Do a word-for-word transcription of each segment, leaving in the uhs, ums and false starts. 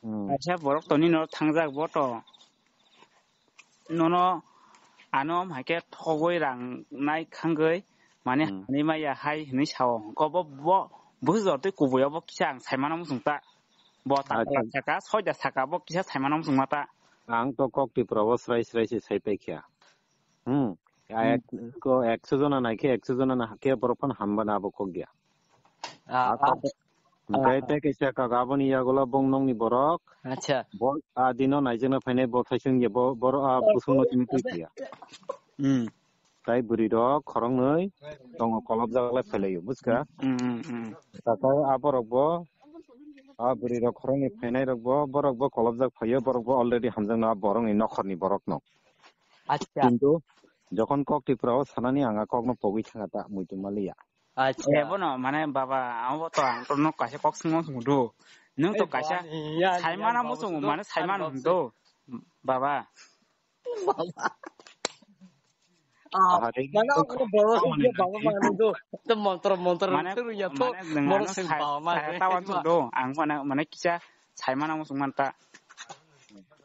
Hmm. Kaisa borok toni no thangjak bo to. Nono ano hai khe thogwi rang nai khangwi mane Hmm. hani maya hai hinwi sao. Ko bo, bo, bo jotoi kubui obo kisa ang saimano muchung ta. Bo ta Acha. Saka, soida saka bo kisa saimano muchung ma ta. Ang to kok Tripura o srai srai se sai pai kha. Hmm. Ya Hmm. ek, ko ekso jona nai khe ekso jona na khe borok phano hamba na abo kok dia. Ah, A kok. Ah. Hingke Ah. tei kaisa kok aboni yagulo bong nokni borok. Acha. Bo a dino naijakna phainai bo thaisung ya bo, boro a Oh, busung no oh, tini twi acha. Kya. Hmm. Tai bwrwi rok khoroknwi tongo kolobjak lai phailaio, buchka? Hmm, hmm, hmm. Tatai a borok bo, a bwrwi rok khoroknwi phainai rok bo, borok bo kolobjak phaio, borok bo already hamjakno a borokni nokhorni borokno. Acha. Kintu jokhon kok Tripura o sanani ang a kokno pogwi thanga ta muitu maliya. Acha. Eh, bono, mane, baba, amo to ang to nok kaisa kok singmo sungdu. Nung to Eh, kaisa bani, ya, saimana ya, musung, baba, mane, saimana baba, do. Baba. Baba. Ah, ahari mana to ako boro ko sing mane baba mane do. To montro, montro, mane, montro ya to, mane, nung boro ano sing sai-, baba mane. Sai-, tawan sungdu. Ang mane, mane, kisa saimana musung manta.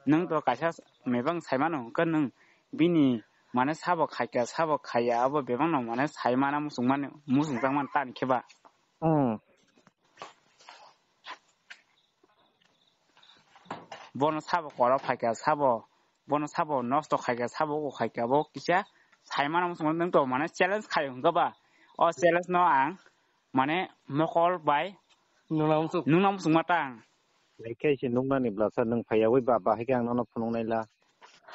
Nung to kaisa mebang saimano, kan nung bini mane sabo khaikha, sabo khaiya, abo bebakno mane saimana musungmani, musungjakmani tani khe ba. Hmm. Bono sabo korok phaikha, sabo, bono sabo nosto khaikha, sabo uko khaikha, bo kisa saimana musungmani nwng to mane challenge khai hwnkha ba. O challenge no ang mane mokol bai nuna musung, nuna musung matang. Laikai se nuknani blasa nwng phaiyawi ba, bahai khe ang nono phunuknai la.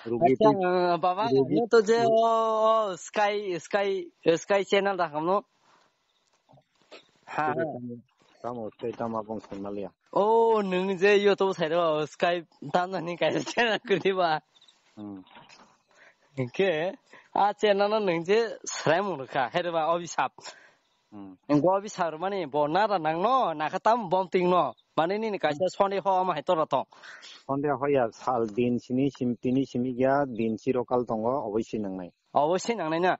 Rugi Acha, twi, uh, baba, rugi no to je, twi. O, o, Sky, Sky, Sky channel da kamno. Ha, ha. Tamo, tamo, Sky tamo abong sanmaliya. O, nwng je YouTube sai ro, Sky tamna ni kaisa channel kuli ba. Hmm. Ke, a channel no nwng je srai mung kha, he ba, obisap. Hmm. Go bi sar mani bo nara nang no, nakha tam bom ting no. Mani nini kaisa Sunday ho ama hai tora tong. Sunday ho ya sal din sini sim tini simi ya din siro kal tongo, oboi si nangnai. Oboi si nangnai na.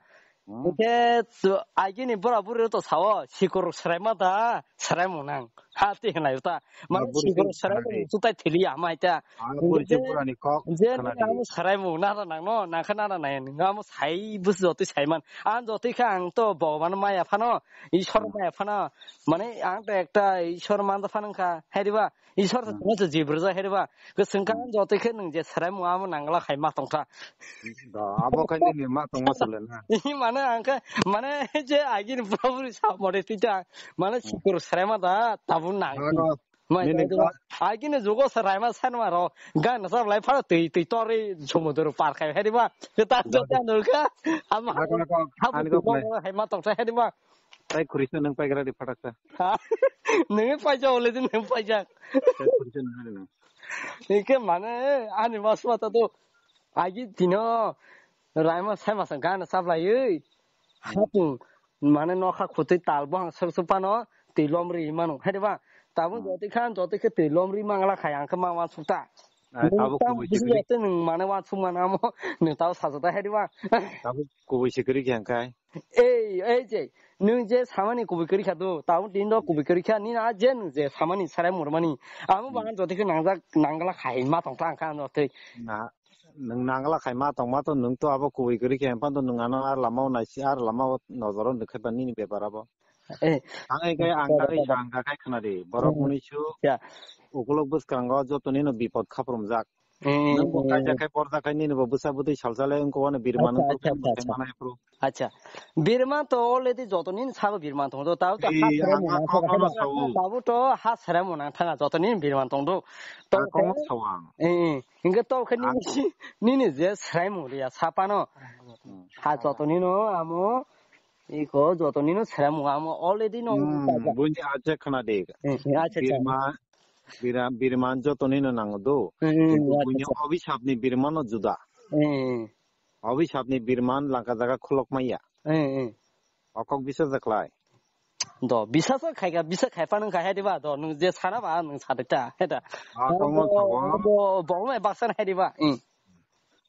Hmm. Ke tu, agini bora buri to sao, sikur srai ma da, srai mo nang. Ha ti hinai ta. Mane buri sikur si srai mo nangnai. Tu tai thili ama hai ta. Ah, buri si je, bura ni kok je khana ni di. Amo srai mo nara nang no, nakha nara nai. Amo sai bus jotoi sai man. Ang jotoi kha ang to Bhagwan maya phano, Ishwar Hmm. maya phano, mane ang to ekta Ishwar manda phano kha, hai diba? Ishwar Hmm. se to jibra ja hai diba? Ke sengka Hmm. ang jotoi khe nwng je srai mo amo nangla khai ma tongkha. Do, abo khai nini ma tongma sole na. Mane ang khe, mane je agini bura buri sa mode tita, mane Hmm. sikur srai ma da, tabu nang. Ano, Mai nini dai dai. Agini jugo se raima sanma ro. Gan sa lai phara twi, twi tori somudro par khai hai diba. Ke ta jo ta nurka. Ama. Ako, ako, ha ani bu ko ma play. Hai ma tong sai hai diba. Tai khuri se nang pai gra di phatak sa. Ha. Nang pai ja ole din nang pai ja. Tai khuri se nang hai nang. Ike mane ani mas ma ta to. Agi tino raima sai ma sa gan sa lai. Hapung, mane nokha khutui tal bo ang sok sok pano twi lomri mano, hai de ba? Tabuk Hmm. jotoi khan, jotoi khe twi lomri mangla khai, ang khe ma wansuk ta. Ai, nwng tabuk tam kubui busi sikri. Jotoi nwng mane wansuk mana mo, nwng tabuk sajata, hai de ba? Tabuk kubui sikri khe ang khai. Ei, ei je, nwng je samani kubui kri kha do, tabuk tin do kubui kri kha, nini a je nwng je samani sarai murmani. Amo Hmm. Bagan jotoi khe nangjak, nangla khai ma tong ta ang kha jotoi. Na, Nwng nangla khai ma tongma to, nwng to abo kubui kwrwi khe, empan to nwng ano ar lama o naisi, ar lama o nojoro nukhe ba nini bepar abo. Eh. Ang ai kai ang gari sa ang ga kai khna di. Borok Hmm. Muni su Ya. Ukulok bwskango joto nino bipod khaprum jak. Hmm. Nwng bo kaisa khai borja khai nini bo bwsa bwtwi salsa le wngko wano birman Acha, wngko acha, khe acha, acha. Manai phuru. Acha. Birman to already joto nini sabo birman tongdo. Tabo to Ee, ha ang sere a mo nang kokno thanga. Sao. Tabo to ha sere mo nang thanga joto nini birman tongdo. To A kokno khe sao ang. Eh, eh. Hingke to khe nini, nini je sraimung riya sapano. Hmm. Ha joto nino amo, iko joto nino sraimung amo already no Hmm, kajak. Buini acha khna de. Eh, eh, acha, acha. Birma, bira-, birman joto nino nango do. Hmm, hmm, kintu acha, buini acha. Obisap ni birman no juda. Eh, eh. Obisap ni birman langka jaga khulok maya. Eh, eh. Okok bisa jaklai. Do, bisa sa khai ka, bisa khai pa nung khai hai diba, do, nung je sana ba, nung sa de ta, hai da. Ah, tongmo do, tongmo. Do, bo mai baksan hai diba, hmm.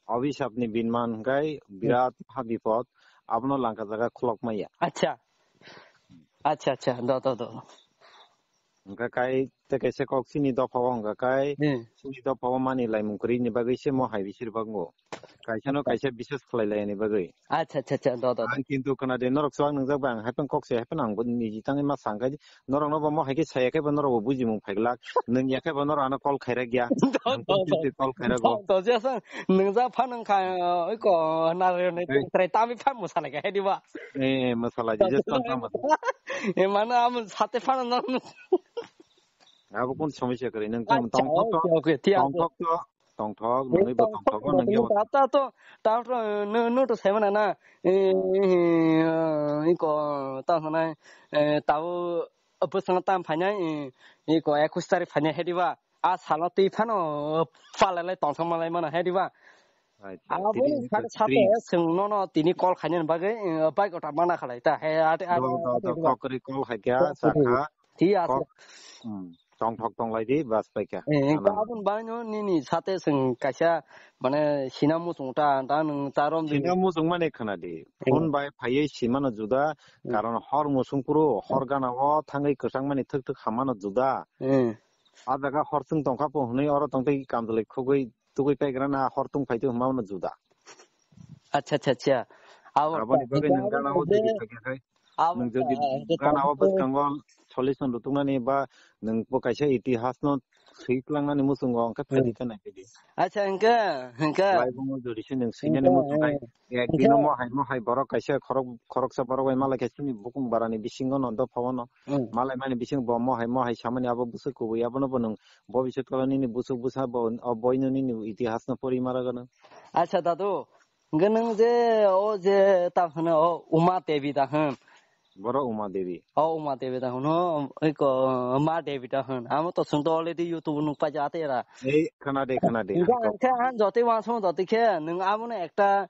Obisap ni birman hingkai birat ha bipod, abono langka jaga khulok maya. Acha. Acha, acha, do, do, do. Hingka kai Tei kaisa kok chini dopha o hwnka kai, Hmm. Chini dopha o mani laimung kwrwi ni bagwi se mo hai bisir bango. Kaisa no Acha. Kaisa bises khlai lai ni bagwi. Acha, acha, acha, do, do, do. Ang kintu khna de norok swang nwngjak ba ang haipang kok se haipang ang bo niji tangwi ma sang kai norok no bo mo hai khe saya khe bo norok bo bujimung phai glak. Nwng ya khe bo norok ano call khaira gya. Do, do, do. Call khaira go. Do, do, jesa nwngjak pha nang kha, oi ko, na re ne Hey. Trai tami pha mo sa lai kha, hai di ba? Eh, mo sa lai di, just tong tong mo. E mano am sate pha nang. Abo kun somosya kwrwi nang tong Acha, tong thok to. Okay, okay, thik Tong ase. Thok to. Tong thok, Ei, nungwi bo tong tong thok thok, nang nung yo. Ta, ta to, ta to, no, no to seven na. Eh, eh, iko, ta sana, eh, tau, apa sana tam phanya, eh, iko, ekus tarik phanya hediba. A salo twi phano, pala lai tong thok malai mana hediba. Acha, Abo tiri ni ni sate to sate, three. Sung no, no, tini call khaina bagwi, eh, bai kota mana khalai ta, he, ate, ate, Do, do, ate, do, ate, kok kwrwi call hai kya, kok sakha. Kwrwi. Thik ase. Kok, hmm, tong thok tong lai di, bas pai kha. Eh, Ano. Ka abun bai no nini sate sung kaisa, mane, sina muchung ta, ta nung charom di. Sina muchung mane khana di. Eh. Phone bai phaiye simano juda, Hmm. Karon hor muchung kuro, hor gana o thangwi kwchang mani thwk thwk hamano juda. Eh. A jaga hor chwng tong kha po hwnwi oro tong tei kamjwlai khugwi tugwi paigra na hor tong phai twi hwnma no juda. Acha, acha, acha. Abo Aboni bagwi nwng gana o juda phaikha khai. Abo Nwng jodi ta, ta, gana o ta, bwskango solution rwtwknani ba nwng bo kaisa itihas no swi tlangnani muchungo hwnkhe Hmm. phaidi khe nai phaidi. Acha, hwnkhe, hwnkhe. Laibungo jodi se nwng swinani Hwnkhe, muchung khai. eh, Ek hwnkhe dino mo hai mo hai borok kaisa khorok, khoroksa borok bai malai khe chini bukung barani bisingo no dopha o no. Hmm. Malai mani bisingo bo mo hai mo hai samani abo bwswk kubui abono bo nwng bobiswt kalo nini bwswk bwsa bo o boino nini itihas no pori mara gano. Acha dadu, Hwnkhe nwng je o je ta hwno o Uma Devi ta hwn. Boro Uma Devi. O Uma Devi ta hwn, o iko Ma Devi ta hwn. Amo to chwng to already YouTube nuk paija ate era. Ei, khana de, khana de, Hwnkhe ang ang khe ang jotoi wansong jotoi khe nwng abono ekta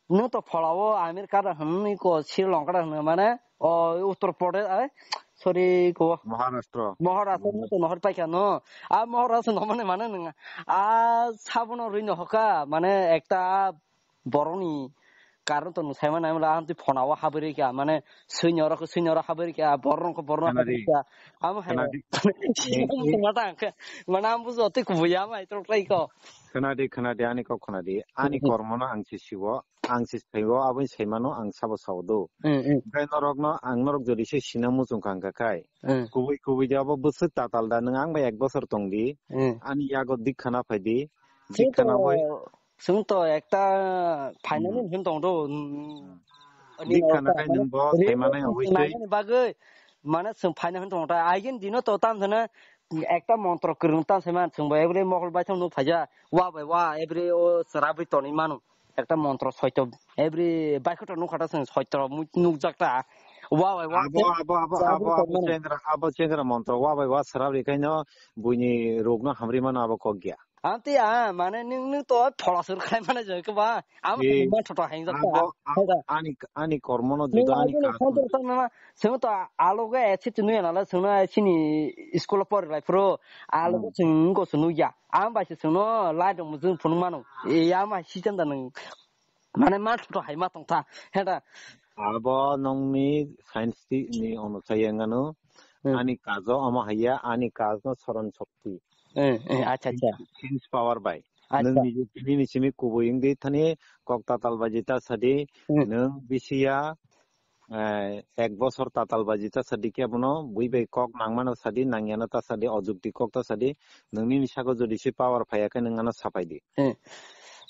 nwng to phola o America ta hwn, iko Sri Lanka ta hwn mane o Uttar Pradesh ai sorry ko Maharashtra. Maharashtra nwng to nohor paikha no. A Maharashtra no mane mane nwng a sabono rwino hoka mane ekta borokni karon to nwng saimano, amla amtwi phonao habwi rwkha, mane, swinyoro khe swinyoro habwi rwkha, borok khe borokno habwi Khanadi. Rwkha. Amo hai Khanadi. Tongma ta ang khe, mane, ang bujo twi kubuya mai tok lai ko. Khanadi, khanadi, ani kok khanadi. Ani Hmm. Kormono ang se siwo, ang se saiwo, aboni saimano ang sabo sao do. Hmm, hmm. Omohai norokno, ang norok jodi se sina muchung kha hwnkha khai. Hmm. Kubui, kubui de abo bwswk tatal da, nwng ang bai ek bosor tong di. Hmm. Ani yago dik khana phai di. Dik khana hoi. Chwng to ekta phainani Hmm. Hin tong do. Hmm. Ani Dik khana khai nwng bo re-, thaimanai re-, obviously. Thaimanani bagwi mane chwng phaina hin tong ta. Aigin dino to tam thana ekta montro kwrwng tam se man chwng bo every mokol bai thang nuk phaija. Wa bai wa every o chwrabwi toni manu. Ekta montro soito every bai khoto nuk khata chwng soito mu-, nukjak ta. Wa bai wa Abo, abo, abo, chwrabwi abo, toni abo manu. Chengra, abo chengra montro wa bai wa chwrabwi khaino buini rokno hamri mano abo kok ya. Amtwi a, mane nwng, nwng to phola sur khai mane joi khe ba. Am Eh, man thotho hang jak ta. Abo, a-, Hang jak. Ani, ani kormo no Nwng juda ani ani ka khon to ta na, sung to alo ga echi tu nuya nala sung na chini school por lai pro. Alo Hmm. Sung ko sunu ya. Am ba si sung no lai dong mu jung phun mano. E ya ma si jan da nwng. Mane man thotho hai ma tong ta. He da. Abo nongni science ti ni ono sayang ano. Hmm. Ani kajo omo haiya, ani kajno soron shokti. Eh, eh, acha, acha. Sense power bai. Acha. Nwng niji tini ni simi kubui wngdi thani kok tatal baji ta sadi, Hmm. Nwng bisiya, eh, ek bosor tatal baji ta sadi kebono bui bai kok nangmano sadi, nangyano ta sadi, ojukti kok ta sadi, nwng nini sako jodi se power phaiya khe nwng ano sapai di. Eh.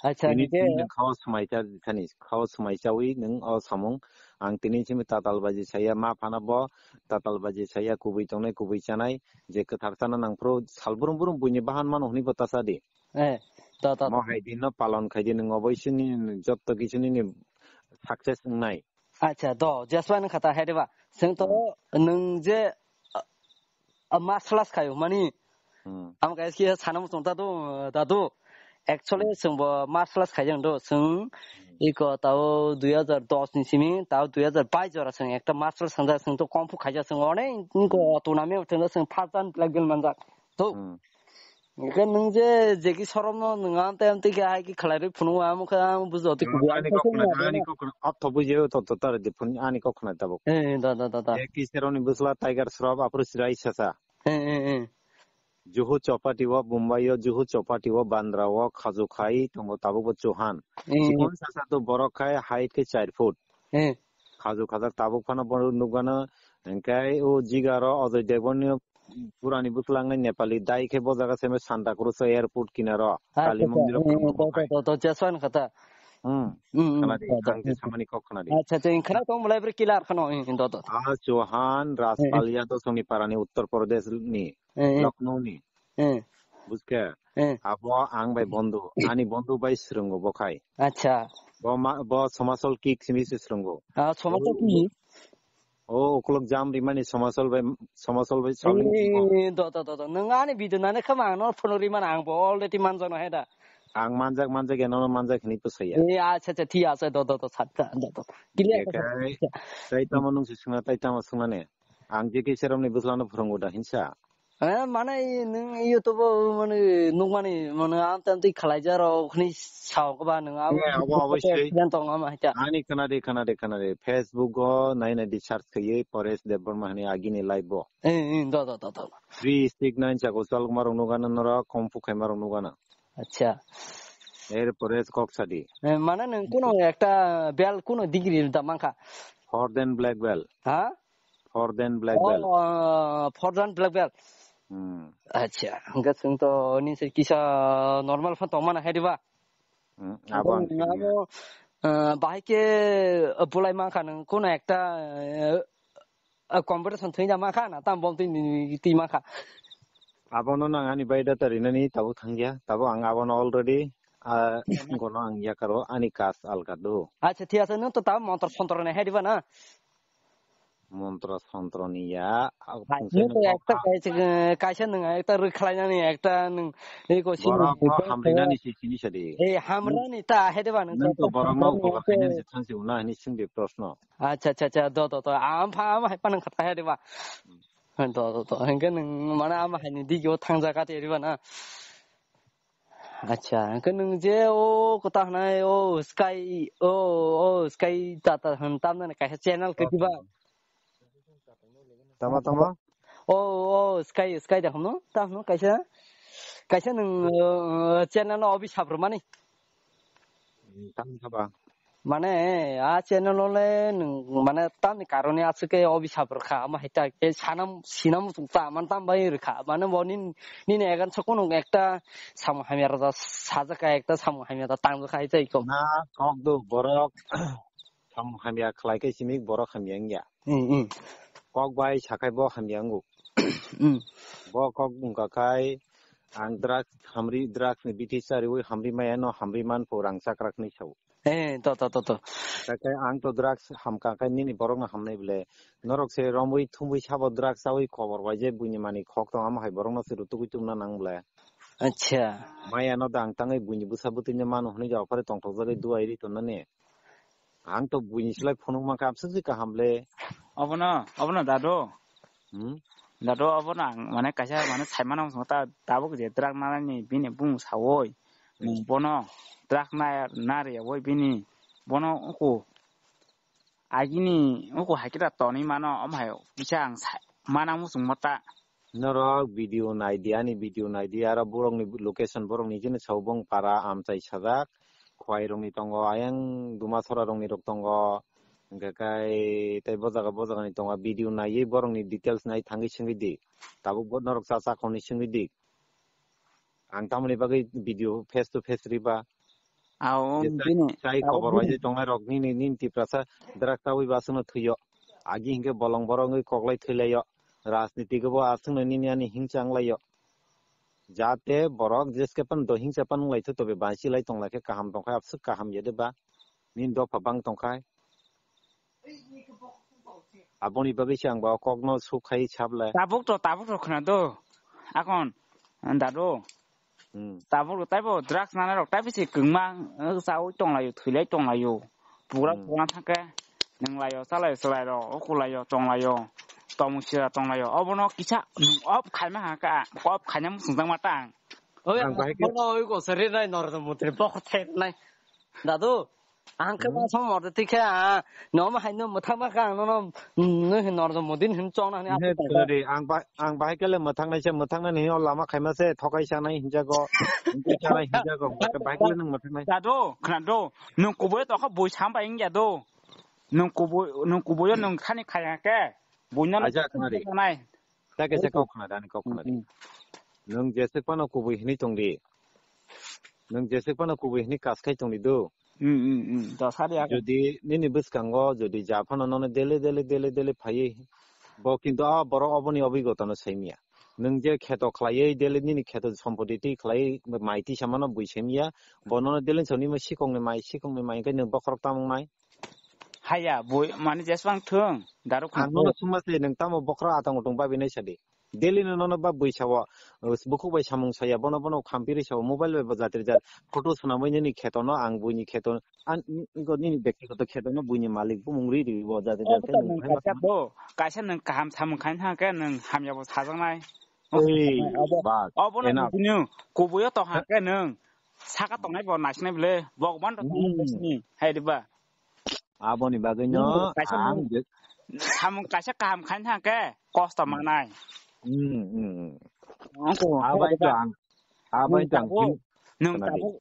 Acha, Tini hingke tini nwng khao swmai cha thani, khao swmai chawi nwng o samung. Ang tini simi tatal baji saya ma phana bo, tatal baji saya kubui tongnai, kubui chanai, je kwthar chana nang phuru sal brum brum buini bahan mano hwnwi bo ta cha di. Eh, ta, ta, ta. Mo hai din no palon khai di, nwng obo isini jotto kisu nini success wngnai. Acha, do, jeswai nang khata hai de ba. Seng to Hmm. Nwng je, a, a, martial arts khayo mani. Hmm. Am guys ki sana mo tong ta do, ta do. Actually, Hmm. Seng bo martial arts khai jang do. Seng Hmm. Iko tao dui hajar dos ni simi, tao dui hajar bais jora seng ekta martial arts sangjak seng to kung fu khaijak seng one, iko Hmm. Tournament thang seng first dan black belt manjak. To. Hmm. Hingke nwng je, je ki soromno nwng ang tei amtwi khe hai ki khlai rwi phunuk ang khe ang bujo twi Temo kubui ani ang kok khna, khe ani kok khna, otho buji o to to tar de phun ani kok khna tabuk. Eh, da, da, da, da. Je ki seroni bwsla Tiger Shroff aphuru Chirai Sasa. Eh, eh, eh. Juhu Chowpatty o, Mumbai o, Juhu Chowpatty o, Bandra o, khaju khai tongo tabuk bo Chauhan. Eh, eh. Chikon sasa to borok khai height khe char foot. Eh. Khaju khajak tabuk phano borok nukgano, hingkhe o jigaro Ajay Devgn ni purani bwswlangnai Nepali dai khe bo jaga seme Santa Cruz o airport kinaro, ah, Kali acha, acha. Mondir o. Eh, phano to, to, khai. To, to, Jaswan kha ta. Hmm. Hmm, hmm, khwnadi, to, to. Ang je samani kok khwnadi. Acha, acha, khna tong mulai bre kilar khno, eh, to, to. Ah, Chauhan, eh, eh. Rajpal Yadav songni parani Uttar Pradesh ni, eh, eh. Lucknow ni. Eh. Bujkhe? Eh. Abo ang bai bondhu, ani bondhu bai swrwngo bo khai. Acha. Bo ma, bo somasol kick simi se swrwngo. Ah, somasol kick? O, ukulok jam rimani somasol bai, somasol bai sauni. Eh, do, do, do, do. Nwng ani video nani khama ang no phone rimani ang bo already manjak no hai da. Ang manjak, manjak ya, nono manjak hini pusaya. Eh, acha, acha, thik ase, do, do, do, sat ka, do, do. Clear. Ye ase. Kai, tai tamo nung si sungna, tai tamo sungna ne. Ang je ke serom ni bwsla no phurungo da hinsa. Eh, mane, nwng YouTube o, mane, nukmani, mane, amte amte khalai jaro, khni sao ko ba nwng abo. Eh, abo, abo, sei. Accident tong ama hacha. Ani khana de, khana de, khana de. Facebook o nai nai di search khaiye, Paresh Debbarma hani agini live bo. Eh, eh, do, do, do, do. Three six nine chako chal marok nugana nora, kompu khai marok nugana. Acha. Er pore kok sadi. Eh, mane nwng kuno ekta belt kuno degree da mankha? Fourth dan black belt. Ha? Fourth dan black belt. Oh, uh, fourth dan black belt. Hmm. Acha, hwnkhe chwng to nini se kisa normal phan tongmana hai diba? Hmm, abo ang sini. Abo, uh, bahai khe, uh, bulai mankha nwng kuno ekta, uh, uh, competition thwina mankha na tam bom twi, twi mankha. Abono nang ani bai data rinani tabuk thangya. Tabuk ang abono already, ah, gono ang yakaro ani kas alka do. Acha, thik ase, nwng to tabuk montro sontro nai hai diba na? Montro sontro ni ya, ah, hai, pungsa nwng to nung ekta kok kaisa, kaisa nwng ekta rwkhlainani ekta nwng, ei ko sini borok no hamrinani si sini sadi. Eh, hamrani ta hai diba nwng to borok no gobar khainani si thansi una hani singdi proshno. Acha, acha, acha, do, do, do. Am pha, am hai panang khat hai diba. Hmm. Do, do, do. Hingke nwng mane ama haini digio thangjak kati riba na. Acha, hingke nwng je o kota hwnai o Sky, o, o Sky tata hwn tamnani kaisa channel khe diba. Tama, tama? O, o Sky, Sky da hwno, ta hwno kaisa, kaisa nwng, o, channel no obi sabrumani. Hmm, tamo saba. Mane, a channel ole nwng, mane, tamni karone aswk khe obi sabrwkha, ama hai ta khe sanam, sinam ta, man tam bai rwkha. Mane, bo nin, nini egan sa kunu ekta samung hamya rwda sajak kha, ekta samung hamya da tangjak kha, hai chai ko. Na, kok do, borok samung hamya khlai khe simi borok hamya wngya. Hmm, hmm. Kok bai sakhai bo hamya wngo. Hmm. Bo kok wngkha khai, ang drugs hamri, drugs ni bithi chariwi hamri maya no hamri man pho rang chakrak ni sao. Eh, to, to, to, to. Takai ang to drugs hamka kai nini borok no hamnai bole. Norok se romwi thumwi sabo drugs chawi khobor bai je buini mani khok tong amo hai borok no se rutugwi tubna nang bole. Acha. Maya no dang tangwi buini bwsa bwtwi no mano hwnwi jao phari tongthok jagwi duai ri tonnani. Ang to buini slai phunuk mankha, amswk se kaham le. Obono, obono dado. Hmm? Dado obono ang mane kaisa mane saimano ta tabuk je drug nanani bini bung sawoi. Hmm. Bono drug na nari yawoi bini bono uku agini uku hakira toni mano om hai kisa ang sai mana musung mata. Norok video nai di, ani video nai di, aro borokni location borokni jini sao bong para amchai sajak, khwai rokni tongo, ayang duma sora rokni rok tongo, hingkhe kai tei bo jaga bo jagani tongo, video naiwi borokni details nai thangwi swngwi di, tabuk bo norok cha cha khoni swngwi di. Ang tamoni bagwi video face to face riba. Ao, je chai, bini, chai ao, khobor bini. Bai je tongnai rok nini, nini Tiprasa drug chawi ba aswkno thwiyo. Agi hinkhe bolong borok wngwi koklai thwilaio. Rajniti khe bo aswkno nini ani hingcha wnglaio. Jate borok jeske pan do hingcha pan wnglaitho tobe bansi lai tonglai khe kaham tongkha abswk kaham ya de ba. Nini dopha bang tongkhai. Aboni bagwi se ang ba o kokno suk khai sable. Tabuk to, tabuk to khna do. Akon, dado. Hmm. Tabuk to taibo drugs nana rok taibo se kwngma, eh, chawi tonglaio, thwilai tonglaio. Pugra, hmm, pugra thangkhe, nunglaio, chalaio, chwlairok, ukulaio, tonglaio, tomung sira tonglaio. Obono kisa, off khaima haka, off khaina muchungjak ma tang. Oi, ang bahai khe bono oi ko sari nai Narendra Modi ni bokor thai nai. Dadu. Ang khe Hmm. ma song mor de tikhe, ah, no ma hai no mwthang ma kha ang no, no, no hin nor do modin hin chong na hin He, apot tong kha. Khwna di, ang ba-, ang bahai kele mwthang nai se, mwthang nai ni o lama khaima se, thokai sa nai hinjago, hinjai sa nai hinjago, bahai kele nung mwthang nai. Dadu, khwna do, nung kubui to kha bui sam bai wngya do. Nung kubui, nung kubui o nung thani khaya khe, bui no Aja, khwna di. Nai. Ta khe se kok khwna di, ani kok khwna di. Hmm, hmm. Nung jeswk phano kubui hini tong di. Nung jeswk phano kubui hini kas khai tong di do. Hmm, hmm, hmm. Da sari ya. Jodi nini bwskango jodi ja phano nono dele, dele, dele, dele phaiwi, bo kintu a borok oboni obigotano saimiya. Nung je kheto khlaiwi dele nini kheto sompoti twi khlaiwi mai twi samano bui saimiya, bo nono dele soni mai sikongni mai, sikongni mai hwnkhe nung bokhorok tamung nai. Haya, bui, mani jeswng thung, daru Ang khang. Nono suma se nung tamo bokhorok atang utung babi nai sadi. Daily no nono ba bui sao, uh, bukhuk bai samung saya, bono bono khampiri sao, mobile bai bo jatri jat, photo swnamwi nini kheto no, ang buini kheto, an, nini bektigoto kheto no buini malik bumung ri ri bo jatri jat khe nung nung hai ma kaisa sama. Bo, kaisa nung kaham samung khain ha khe nung hamya bo sajaknai. Ei, Abo, bas, obo no enough. Butini, kubuyo tong ha khe nung, saka tongnai bo naisnai bile, Bhagwan to tongnai Hmm. Naisni, hai diba? Aboni bagwi no Nini kaisa ang nung je samung kaisa kaham khain ha khe kosto manai. Hmm, hmm, hmm. Ang ko Abai to ang, abai to ang tabuk, kin-, nung khwna di. Tabuk,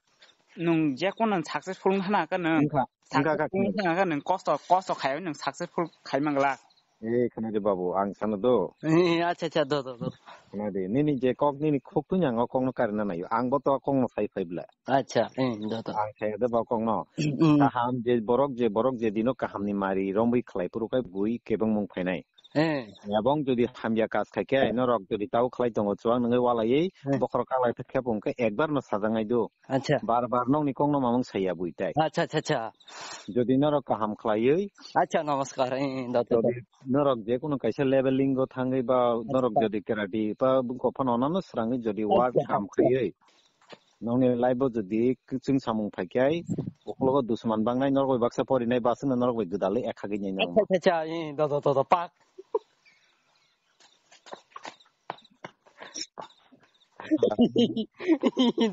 nung je kono successful wngna khe nung Wngkha, wngkha, successful wngkha. Wngna khe nung kosto, kosto khaiwi nung successful khai mangla. Eh, khwna di babu, ang sana do. Eh, acha, acha, do, do, do. Khwna di, nini je kok nini khuk twi ang o kok no karina naio. Ang bo to kok no sai phai bla. Acha, eh, do, do. Ang khe de ba kok no. Mm. Kaham je borok je borok je dino kaham ni mari romwi khlai phuru khe bui kebeng mung phainai. Eh. Ebong jodi hamya kas khai khe norok jodi tau khlai tongo chuang nungwi walaiwi Eh. bokhorok kalai khe phung khe ekbar no sajaknai do. Acha. Bar bar nokni kok no mamung saiya bui tai. Acha, acha, acha. Jodi norok kaham khlaiwi Acha, namaskar. Eh, eh, do, do, do. Jodi norok je kono kaisa leveling o thangwi ba norok Acha. Jodi karate ba bung kophano nano srangwi jodi work Acha. Kam khaiwi. Nokni life o jodi kwchwng samung phaikhai, ukologo dusman bangnai, norok bai baksa porinai, baswkno norok bai gwdalwi ekha gwi nai norok. Acha, acha, acha, eh, do, do, do, do, pak.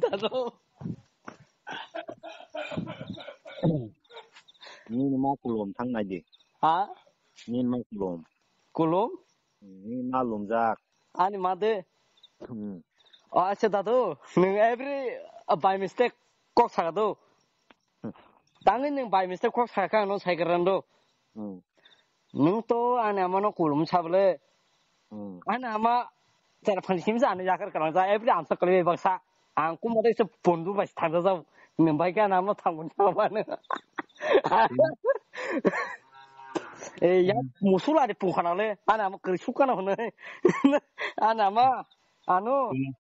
Dado. Nini ma kulum thang nai di. Ha? Nini ma kulum. Kulum? Nini ma lumjak. Ani ma de. Hmm. O, acha dado, nwng every, uh, by mistake kok saka do. Hmm. Tangwi nwng by mistake kok saka ang no sai kwrwng do. Hmm. Nwng to ani ama no kulum sa bwle. Hmm. Ani ama chera phan sim sa ani yakar kwrwng sa every amsa kwlwi baksa. Ang kuma dai se pondu bai thang sa nwng bai ka ani ama thang bun sa ba no. Hmm. Eh, ya Hmm. Musula de pung khana le. Ani ama kwrwi suk kana hwnwi. Ani ama ano. Hmm.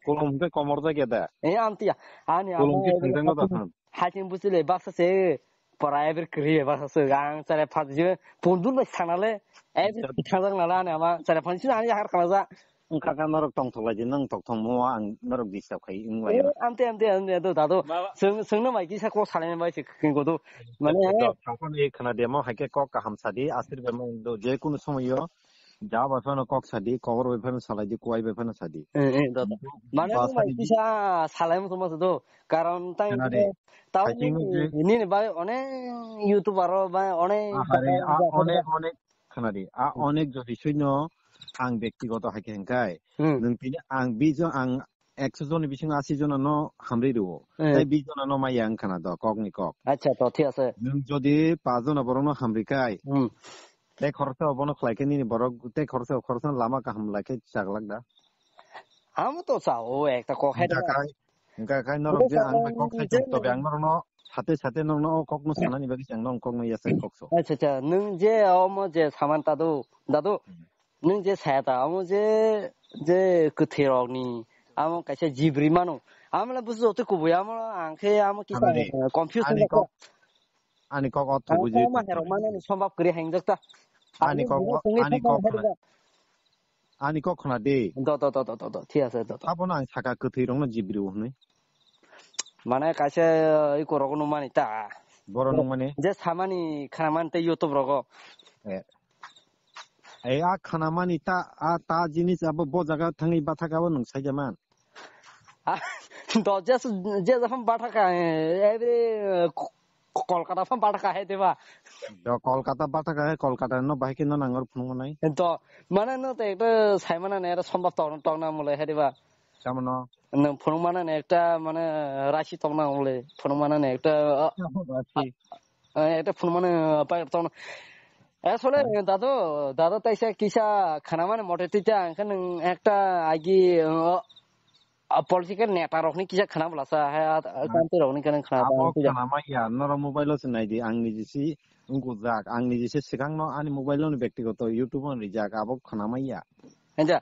Kolom hwnkhe komor jaikya da? Eh, amtiya. Ani Kolom ama khe thwngjakno da phan? Haching buchile baksa se, pora eber kwrwi baksa se, ang chare phat je, pondur bai thangna le, eber Acha. Thangjak nala ani ama, chare phan sina ani har khana ja. Wngkha kha norok tongthok lai di, nwng tongthok mo ang norok disturb khai wng lai. Eh, amte, amte, amte, do, dado. Swng, swngno mai kisa kok salai bai se khin kodo. Mane, do, thangphani khana demo, hai khe kok kaham sadi, asir bai mo do, je kunu somoyo. Ja bai phano kok sadi, kobor bai phano salai di, kuai bai phano sadi. Eh, eh, da, da. Mane ba nung bai sadi. Kisa salai mo tongma do. Karon tang Khana de. Tao Haiting nini, je nini bai onek YouTuber ro bai onek Ahare, a onek, onek, khana de. A Hmm. Onek jodi suino ang bektigoto hai khe hwnkai. Hmm. Nung tini ang bijo ang ekso joni bisingo asi jona no hamri rwo. Eh. Tai bish jona no maya wng khana do, kok ni kok. Acha, to thik ase. Nung jodi pash jona borok no hamri kai. Hmm. Tei khoroksa bono khlai khe nini borok tei khoroksa, khoroksa lama kaham lai khe chaglak da? Amo to cha, o ekta kok hai Hingkha da. Khai, hingkha khai norok Hingkha je ang bai kok khai je tong, tobe ang norokno sate sate norokno o kokno sanani bagwi se ang norokno kokno yasai kok so. Acha, acha, nwng je omo je saman ta do, dadu, Hmm. nwng je saya ta, omo je, je kwthwi rokni, amo kaisa jibri mano. Amo le busu joto kubui, amo ang khe amo kisa, Ano de, eh, confuse ani wngkha. Kok, Ani kok o thubu je. Ang ma herok mano ni sombab kwrwi hai wngjakta. Ani kok o, ani kok khna-, ani kok khna di. Do, do, do, do, do, do. Thik ase, do, do. Abono ang saka kwthwi rokno jibri o hwnwi. Mane kaisa iko rogo nukmani ta. Boro nukmani? Je samani khnamani tei YouTube rogo. Eh. Ei, a khnamani ta, a ta jinis abo bo jaga thangwi bathak abo nwng saija man. Ah, do, je, je, je, bathak, eh, every, eh, Kolkata phan bathaka hai diba? Do Kolkata bathaka hai, Kolkata no bahai khe no nangor phunuk manai. To, mane no te ekta sai mana ne era sombab tokna, tokna mole hai diba? Samono. No phunuk mana ne ekta mane rashi tokna mole, phunuk mana ne ekta, Rashi. eh, ekta phunuk mana, eh, pai tokna. Asole, Hai. Dado, dado taisa kisa khana mane mote tita, ang khe nwng ekta agi, eh, a political neta rokni kisa khana bwlasa, hai, a, a, Hmm. country rokni kisa khana Abo bwlasa. Khana maya, noro mobile o se nai di, ang niji si wngkujak, ang niji se swkang no ani mobile o ni bektigoto YouTube o rijak, abo khana maya. Enja.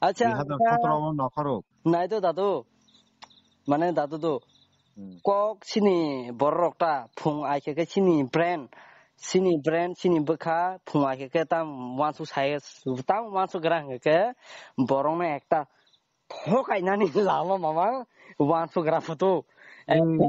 Acha, Dui hazar sotro o nokhorok. Nai do dadu. Mane dadu do. Hmm. Kok sini borok ta phung ai khe khe sini brand, sini brand, sini bwkha phung ai khe khe tam wansuk sai, tam wansuk gra hwnkhe khe borok no ekta Thokainani lama mama uansuk gra photo. Hmm. Ekta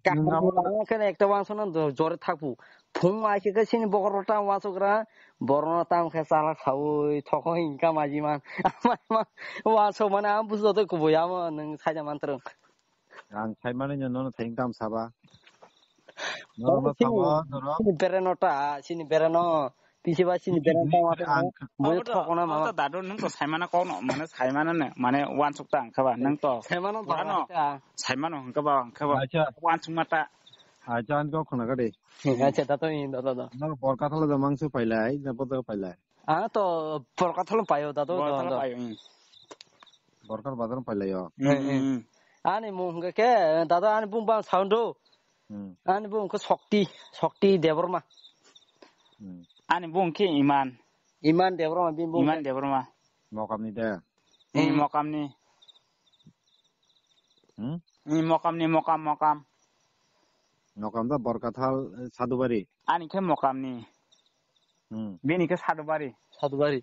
kaham Nungamo lama khe ekta uansuk no jor-, jore thakpu. Phung ai khe khe sini bokhorok tang uansuk gra, borok no tang khe chalak saui thokho hinka maji man. Ama ma uansuk mane ang bujo tei kubui amo nwng saida mantrwng. Ang saimani no nono thayung tam saba. Nono Sini, saba, norok. Sini bereno ta, sini bereno. Pisi ba sini bereno ta, Ang bui Obo to, thokona obo mama. To dadu, nwng to saimana kokno, mane saimana ne, mane uansuk ta ang khe ba, nwng to. Saimano Purano, ba ta. Saimano hwnkhe ba, hwnkhe ba. Acha. Uansuk ma ta. Acha, ang kok khna kade. Acha, ta to in, ta to, ta. Norok Borkathalo da mangso pailai, na poto pailai. Ah, to Borkathalo paio, ta to, Borkathalo ta to. Paio, hmm. Borkar bazar pailai o. Eh, eh. Hmm. Ani mung hwnkhe khe, dada ani bung bang sound o. Hmm. Ani bung khe Shokti, Shokti Debbarma. Hmm. Ani bung khe Iman. Iman Debbarma, bini bung Iman khe. Debbarma. Mokamni de. Eh, Hmm. Mokamni. Hmm? Eh, Mokamni, Mokam, Mokam. Mokam da Borkathal, eh, Sadubari. Ani khe Mokamni. Hmm. Bini khe Sadubari. Sadubari.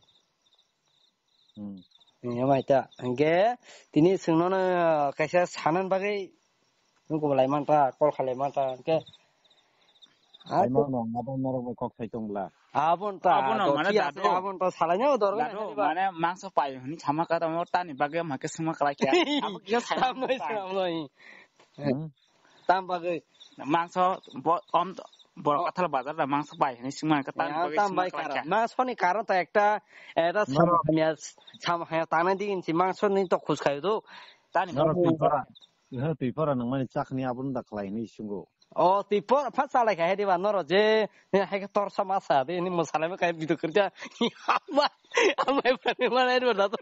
Hmm. Ni amai ta. Hingke tini singno no kaisa sanan bagwi nung ko lai manta, kol khalai manta. Hingke Ai mo no, abo norok bai kok sai tong bla. Abon ta, Abono do mane ti ase, dadu. Abon ta salai no dor Dadu, ba. Mane mangso pai hini sama ka tamo tani bagwi ma ke sima kala kya. Abo kisa sai Tam bai tong. Sam noi. Hmm? Tam bagwi. Mangso bo-, om, Borok Kathal bazar da mangso bai hwnwi swngmani khe tamni Ya, bagwi tam swngma bai kwlai karon. Kha. Mangsoni karon to ekta, ekta Norok samhanya, samhanya tanai digini si mangsoni to khus khayo do. Tani Norok bagwi. Twi pora, he twi pora nangmani chakni abono da khlai hwnwi swnggo. O twi pora pha chalai kha he diba norok je, he hai khe torsa masa de ni mwsalai ma kha video khirja. Ama, ama phani ma nai do da to.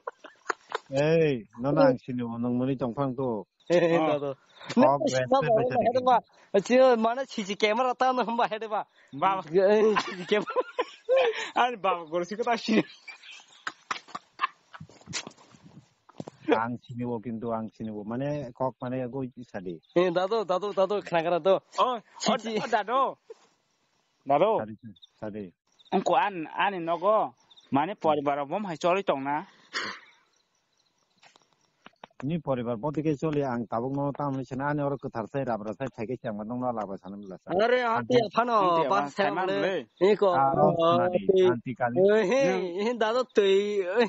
Ei, nono ang sini bo nangmani tongphang to. Eh, eh, Oh. To, to. Kok Nang respect sima bai bo tadi. Hai ba. Sini mana sisi camera ta no ba hai ba. Ba. Eh, sisi camera. Ani baba goro si kota si. Ang sini bo kintu ang sini bo mane kok mane go sadi. Eh, dado, dado, dado, khna khna do. Oh, oh, Sisi. Oh, dado. Dado. Sadi, sadi. Ungko an, ani nogo mane poribar bo hai choli tongna. Ni poribar botike choli ang tabuk no tamni sene ani oro kwthar sai rabra sai thaike chengma nongno laba sana mila sa. Are, aunty, aunty, aphano, aunty, ba, aphano, sai sai mang mang le. Le. Iko, Ah, oh, oh, aunty, aunty. Aunty kali. Eh, he, he, dado twi, eh.